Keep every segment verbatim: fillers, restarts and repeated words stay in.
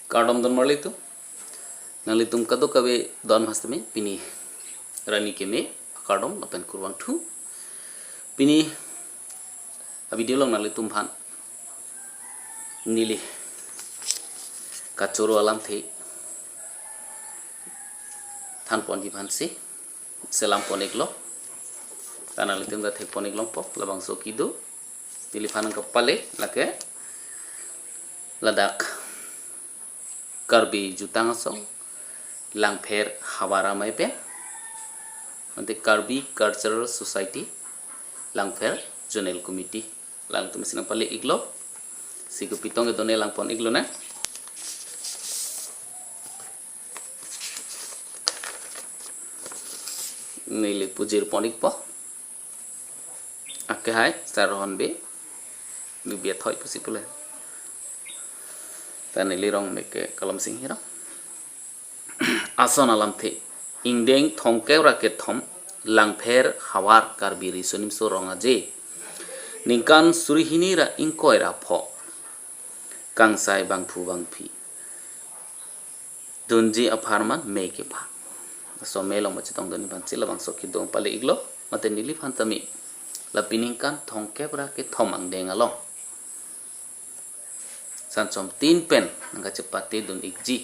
Kardom don marli tu. Nanglitum kadokave don mas tame pini rani keme kardom lapen kurvangthu. Pini a video along nanglitum aphan neli kachoro alamthe thanponji aphansi selam pon-iklo. Karena nanglitum ta thekpon-ik longpo, labangso kedo neliphan kapale lake ladak Karbi Jutang Asong Langpher Havar Amei pen, mate Karbi Cultural Society Langpher Zonal Committee, alangtum si nangpale-iklo. Si kopi tong kedo ne langpon-iklonang. Neli pujir pon-ikpo. Ake hai, Sar Rohan Bey. Bibia thoi pusi pule. Ta neli rong mek ke Kolom Sing Hiro. Ason alamthe. Ingdeng thomkep ra kethom Langpher Havar Karbi Riso Nimso Rong Aje. Ningkan suri hini ra ingkoi ra pho. Kangsai bangphu bangphi dunji apharman mei kepha. Laso mei along pachetongdun aphansi labangso kedo pale-iklo, mate neliphan tame la pini ningkan thomkep ra kethom angdeng along Sanchom tin pen nangkachepatedun-ikji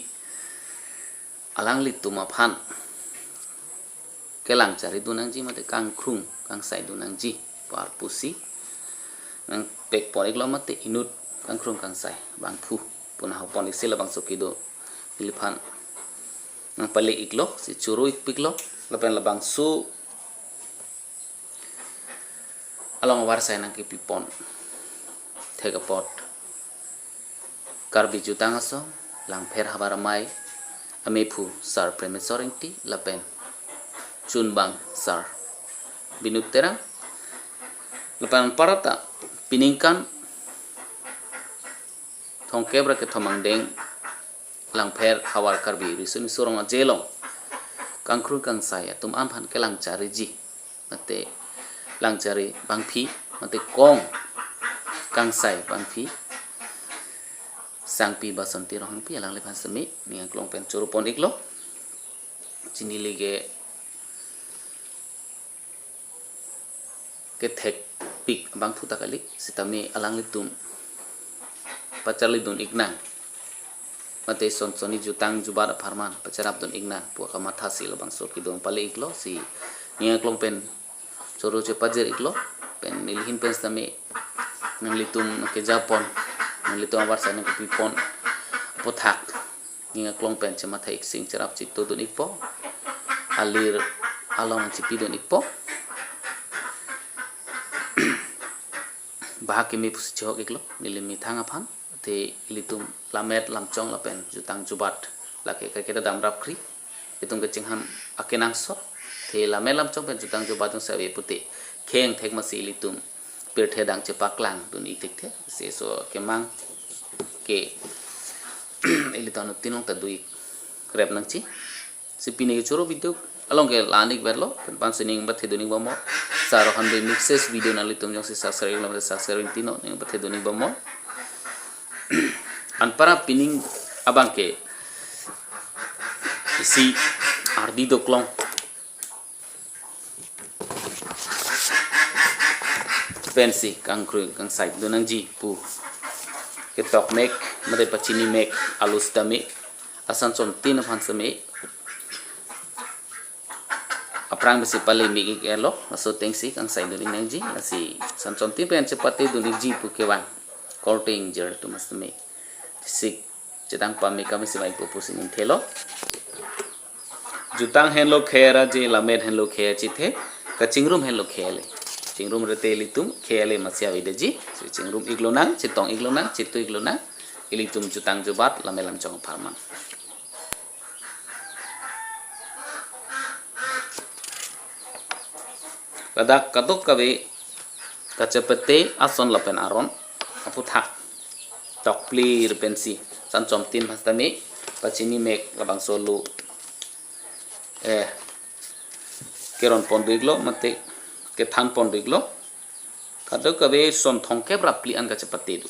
alanglitum aphan kelang charidun nangji mate kangkrung kangsai dun nangji pu arpu si nangpek pon-iklo, mate inut kangkrung kangsai bangphu pu nahok pon-ik si labangso kedo neliphan nangpale-iklo, si choro-ikpiklo, lapen labangso along avarsai nangkepipon thek apot Karbi Jutang Asong Langpher Havar Amei amephu Sar Premeswar Ingti lapen chunbang Sar Binod Terang, lapen anparta pini ningkan thomkep ra kethom angdeng Langpher Havar Karbi Riso Nimso Rong Aje along kangkrung kangsai atum an aphan kelang chariji mate lang chari bangphi mate kong kangsai bangphi Sangpi Basanti Ronghangpi alangliphan semi ning aklong pen choro pon-iklo. Chini lege kethekpik abangphu ta kali, sitame alanglitum pacharlidun-iknang mate son sonni jutang jubat apharman pacharapdun-iknang pu akamatha si labangso kedo pale-iklo, si ning aklong pen choro chepajir-iklo. Pen neli ahin pen sitame nanglitum nangkejapon, nanglitum avarsai nangkepipon aputhak ning aklong pen chematha-ik sing cherap chitodun-ikpo, alir along nangchipidun-ikpo. Bahak keme pusi chehok-iklo neli methang aphan. Te ilitum lammet lamchong lapen jutang jubat lake kaiketa damrap kri, itum kachinghon akenangsot. Te lammet lamchong pen jutang jubat atum save pute kheng thek masi ilitum pirthe adang chepaklangdun-ik thekthe. Si so kemang ke ilitum anuttin along ta do-ikrep nangji. Si pini kechoro video along ke la-an-ik verlo, pen pan sining bathedun-ik bomlo. Sar Rohan Bey Mixes video nanglitum jongsi subscribe-iklo mate subscribe ingtinon, ning bathedun-ik bomlo. Anpara pining abang ke isi ardi doklong pensi kangkrung kangsai dun nangji pu ketok mek mate pachini mek alus dame asan chomtin aphan seme aphrang besi pale mi ik elo, laso atengsi kangsai dun-ik nangji. Lasi Sanchom tin pen chepatedun-ikji pu kevang korte ingjir atum seme sik chetang pame kami sivai pupu sining thelo. Jutang henlo khei ra je, lammet henlo khei chethe, kachingrum henlo khei le. Chingrum rete ilitum khei le masi avedeji. Si chingrum-iklonang, chetong-iklonang, chetu-iklonang. Ilitum jutang jubat lammet lamchong apharman. Ladak kadokave kachepate ason lapen aron aputhak tokplir pensi Sanchom tin aphan sitame pachini mek labangso lo, eh, keron pon do-iklo mate kethan pon do-iklo. Kadokave son thomkep ra phli an kachepate do.